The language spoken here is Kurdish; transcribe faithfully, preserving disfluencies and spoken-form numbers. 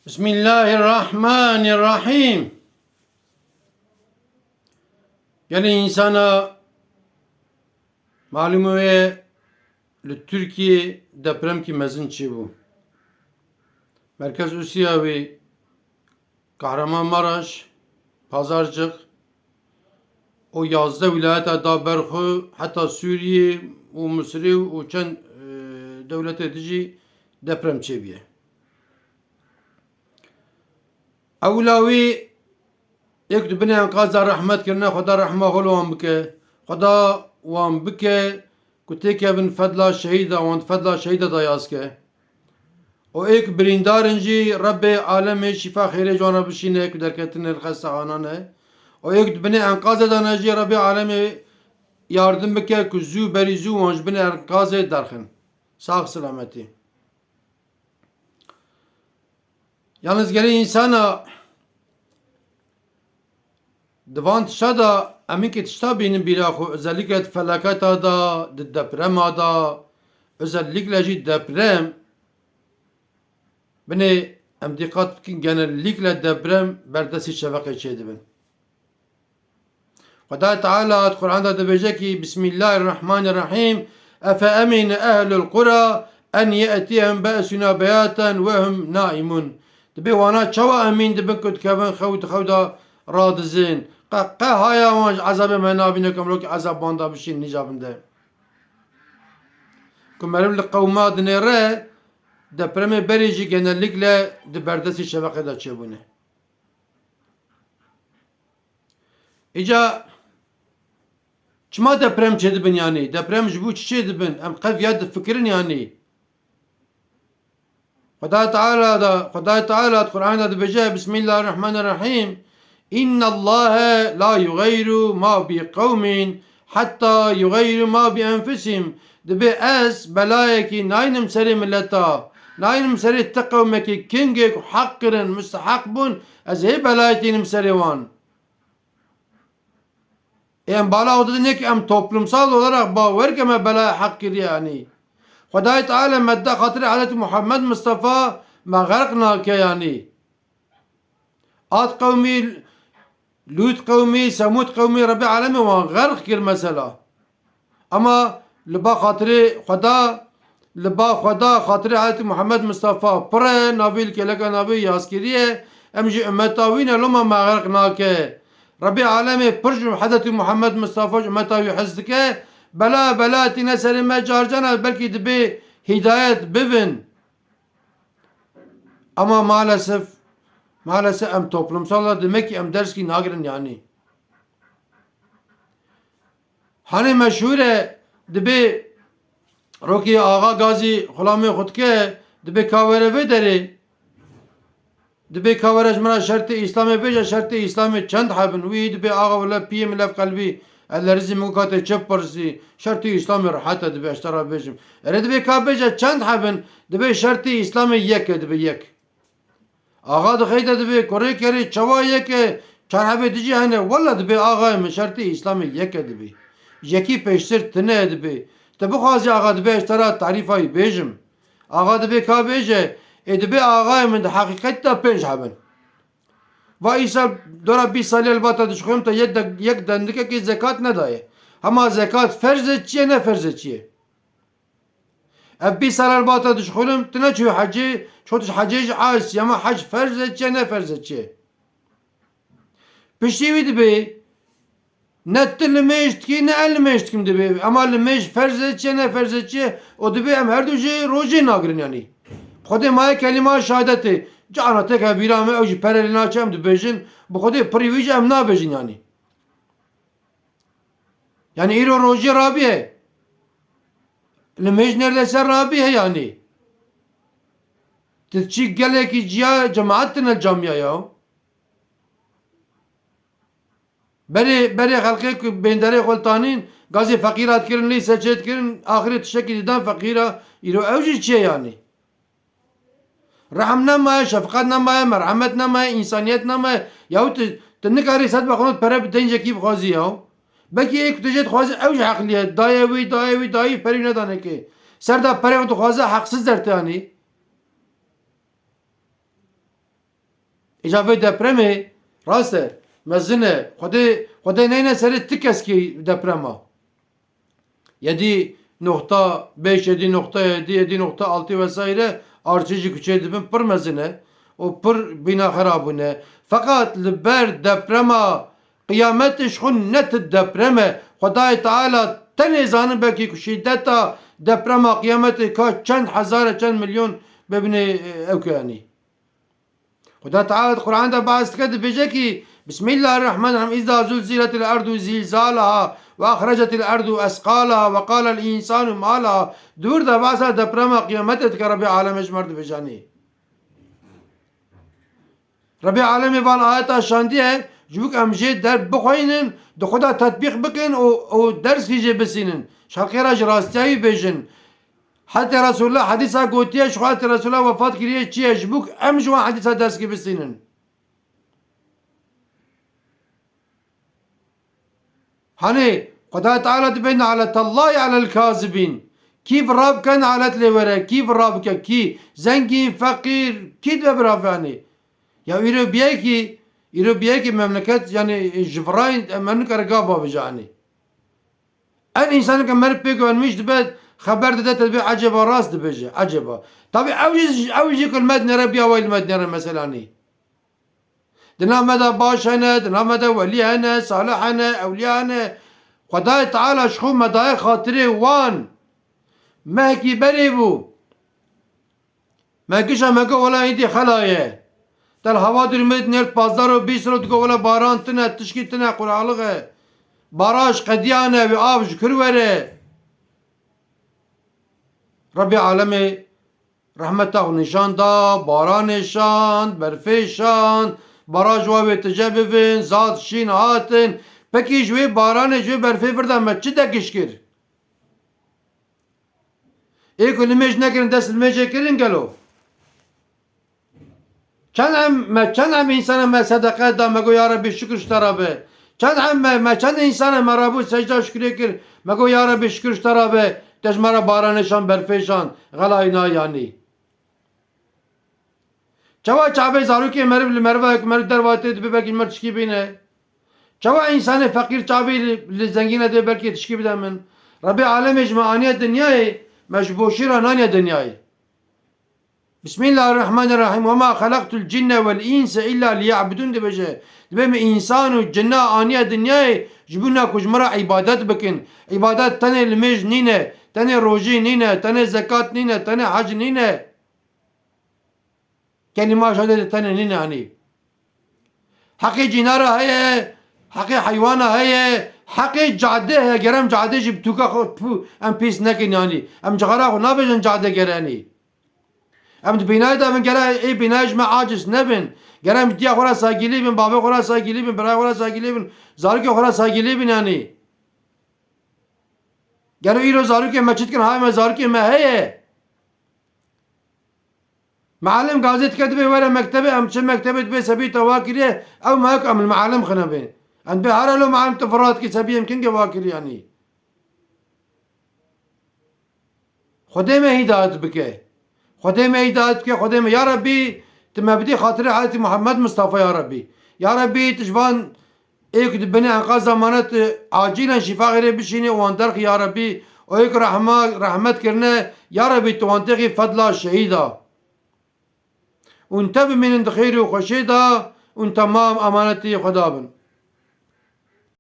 Bismillahirrahmanirrahîm. Gelê însana malûm e, li Tirkiyê depremkî mezin çêbû. Merkez Ûsiya wê Kahramanmaraş, Pazarcık û yazdeh wîlayeta da ber xwe, heta Sûriyê û Misirê û çend, e, dewletê dijî deprem çêbûye. Ewla wî êk di binê enqaza rehmet kirine, Xweda rehma xwe li wan bike. Xweda wan bike ku têkevin fedla şehîda, wan di fedla şehîda da yaz ke. Û êk birîndar in jî Rebbê alemê şîfa xêrê ji wan re bişîne ku derketine li xestexana ne. Û êk di binê enqazê de ne jî Rebbê alemê yardim bike ku zû berî zû wan ji binê enqazê derxin. Sax selametî. Yalnız gelê însana di van tişta de em hinkê tişta bînin bîra xwe, özellikle di felaketa de, di deprema de, özellikle jî deprem, binê em dîqat bikin, genellikle deprem berdestî şeveqê çêdibin. Xwedayê Teala di Qur'an de dibêje kî, Bismillahirrahmanirrahîm, Efe emîne ehlul qura en ye'tiyehum be'suna beyaten ve hum naîmun. Dibê wana çawa emîn dibin ku dikevin xew, di xew de radizin? Qe, qe haya wan ji ezabê me nabîne ku em rokî ezab wan de bişîn nîja bin de. Ku meriv li qewma dinêre, depremê berê jî genellikle di berdestî şeveqê de çêbûne. Îca çima deprem çêdibin yanî? Deprem ji bo çi çêdibin? Em qet viya difikirin yanî? Xwedayê Teala da, Xwedayê Teala di Qur'anê de dibêje, Bismillahirrahmanirrahîm. İnnallahe la yugayyiru ma bi qewmin hatta yugayyiru ma bi enfusihim. Dibê ez belayekî naynim serê mileta, naynim serê ti qewmekî kingê ku heq kirin, musteheq bûn, ez hê belayê tînim serê wan. Ê em bala xwe didin yek em toplumsal olarak bawer ke me belaya heq kiriye yanî. Xwedayê Teala me da xatirê Hezretî Muhammed Mistefa me xerq nake yanî. Ad qewmî, Lût qewmî, Semûd qewmî, Rebê alemê wan xerq kir mesela. Ama li ba xatirê Xweda, li ba Xweda xatirê Hezretî Muhammed Mistefa pir e, navê li kêleka navê yazkirî ye. Em jî ummeta wî ne, loma me xerq nake. Rebê alemê pir ji Hezretî Muhammed Mistefa ji ummeta wî hez dike. Bela, bela tîne serê me carcana, belkî dibê hîdayet bivin. Ama maalesef, maalesef em toplumsal olarak demek ki em derskî nagirin yanî. Hanê meşhûr e, dibê rokê axa gazî xulamê xwe dike, dibê ka were vê derê. Dibê ka were ji min re şertê Îslamê bêje, şertê Îslamê çend hebin? Wî dibê axa wele piyê min levqelbî, ellerizî min got, katê çi pirsî? Şertê Îslamê rehet e, dibê ez te re bêjim. Erê dibê ka bêje çend hebin? Dibê şertê Îslamê yek e, dibê yek. Axa dixeyte dibê, kurê kerê çawa yek e, çar hebê dijî hene, wela dibê axayê min şertê Îslamê yek e dibê. Yekî pêştir tine ye dibê. Te bixwazî axa dibê ez te re tarîfa wî bêjim. Axa dibê ka bêje, ê dibê axayê min di heqîqet de pênc hebin. Va îsal dora bîst salî helbata dişuxulum te yek de-, yek dendikekê zekat nedaye. Hema zekat ferz e çi ye, ne ferz e çi ye? Ev bîst sal helbata dişuxulum, tu neçûyî hecê, ço tu ji hecê jî aciz î, ama hec ferz e çi ye, ne ferz e çi ye? Piştî wî dibê, ne tu limêj dikî, ne ez limêj dikim dibê. Ama limêj ferz e çi ye, ne ferz e çi ye? Û dibê em herdu jî rojê nagirin yanî. Bi Xwedê maye kelîma şehadetê. Cara teke bîra me ew jî pere lê naçe em dibêjin, bi Xwedê pirî wî jî em nabêjin yanî. Yani îro rojê rabî ye. Limêj neredeyse rabî ye yani. Tu çî gelekî ciya cemaat tine camiya ya. Berê, berê xelkê ku bênderê xwe tanîn, gazê feqîra dikirin, lî seçê dikirin, axirê tiştekî didan feqîra, îro ew jî çi ye yani? Rehm nemaye, şefqet nemaye, merhemet nemaye, însaniyet nemaye. Yahu tu, tu nikarî sed bexwet pere bi dencekî bixwazî yahu. Belkî ê ku tu jê dixwazî ew ji heqlî ye. Daye wî, daye wî, dayî perî nedanekê. Ser da perê xwe dixwaze heqsiz dertê anî. Îca vê depremê rast e, mezin e. Xwedê, Xwedê neyne serê ti keskî deprema. Yedî noqta beş, yedî noqta yedî, yedî noqta altı vesaire artî jî kuçê dibin pir mezin e û pir bîna xera bûne. Feqat li ber deprema qiyametê ji xwe ne ti deprem e. Xwedayê Teala tenê zanin belkî ku şîdeta deprema qiyametê ka çend hezar e, çend milyon bibinê, e, ew ke yanî. Xuda Teala di Quran de behs dike, dibêje kî, Bismillahirrahmanirrahim, Îza zulziletil erdu zîlzalaha ve axrecetil erdu esqalaha ve qalel însanu ma laha. Dûr de behsa deprema qiyametê dike, Rebê Alemê ji me re dibêje nî. Rebê Alemê van ayeta şandiye, ji bo ku em jê der bixweynin, di xwe de tetbîq bikin û, û derskî jê bisînin. Ji heqê re ji rastiyayî bêjin. Heta Resulullah hedîsa gotiye, ji xwe heta Resulullah wefat kiriye çi ye? Ji bo ku em ji wan hedîsa derskî bisînin. Hanê, Xwedayê Teala dibê, "Ne'letellahî alel kazibîn." Kî vira bike ne'let lê were, kî vira bike, kî? Zengîn, feqîr, kî dibe bira ve hanê? Ya îro biyekî, îro biyekî memleket, yanî ji virayî em nikare gav bavêje hanê. En însaneke meriv pê guvenmiş dibe, xeber dide te dibê ecêba rast dibêje, ecêba. Tabî ew jî, ew jî ku li me dinêre biya wê li me dinêre mesela nî. Di nav me de baş hene, di nav me de welî hene, salih hene, ewliya hene. Xwedayê Teala ji xwe me daye xatirê wan. Mehekî berê bû. Me gişa me got, wela îdî xela ye. Tel hava dûr me nêrt pazdar û bîst roj digot, wela baran tine, tişkî tine, quralix e. Baraj qediyane, wê av ji kur were. Rebê alemê rehmeta xwe nîşan da, baranê şand, berfê şand, baraj wa wê tije bibin, zad şîn hatin. Pekî ji wê baranê, ji wê berfê vir de me çi degiş kir? Ê ku limêj nekirin, dest limêjê kirin gelo? Çend em, me çend em însana me sedeqe da, me got, "Ya Rebî, şukir ji te re be." Çend em me, me çend însana me rabû secda şukrê kir, me got, "Ya Rebî, şukir ji te re be, te ji me re baranê şan, berfê şan, xelayî na yanî." Çawa çavê zarokê meriv li meriva ku meriv derva tê dibe belkî ji me tişkî bîne? Çawa însanê feqîr çavê li, li zengîne dê belkî tişkî bide min? Rebê alemê ji me aniye dinyayê, me ji boşî re naniye dinyayê. Bismillahirrahmanirrahim. "Ve ma xelaqtul cinne vel inse illa liya'budun" dibêje. Dibê min însan û cinna aniye dinyayê ji bo na ku ji min re îbadet bikin. Îbadet tenê limêj nîne, tenê rojî nîne, tenê zekat nîne, tenê hec nîne. Kelîma şehadetê tenê nîne anî. Heqê cînara heye, heqê heywana heye, heqê cadê heye. Ger em cadê jî bi tûka xwe pû, em pîs nekin yanî. Em cixara xwe navêjin cadê gerenî. Em di bînayê de bin, gere ê bînayê ji me aciz nebin. Gere em ji diya xwe re saygilî bin, bavê xwe re saygilî bin, birayê xwe re saygilî bin, zarokê xwe re saygilî bin yanî. Gero îro zarokê me çi dikin? Hay me zarokê me heye. Mealim gazê dike dibê were mektebê, em çi mektebê dibê sebî te wa kiriye, ew me wek em li mealim xinebê. Em dibê her elo mealim tu vira dikî sebî em kingê wa kiriye yanî. Xwedê me hîdayet bike. Xwedê me hîdayet bike, Xwedê me. Ya Rebî, tu me bidî xatirê Hezretî Muhammed Mustafa ya Rebî. Ya Rebî, tu ji van ê ku di binê enqaza mane tu acîlen şîfa xêrê bişînî û wan derxî ya Rebî. Û ê ku rehma, rehmet kirine, ya Rebî, tu wan têxî fedla şehîda. Hûn te bimînin di xêr û xweşê de, hûn temam emanetî Xweda bin.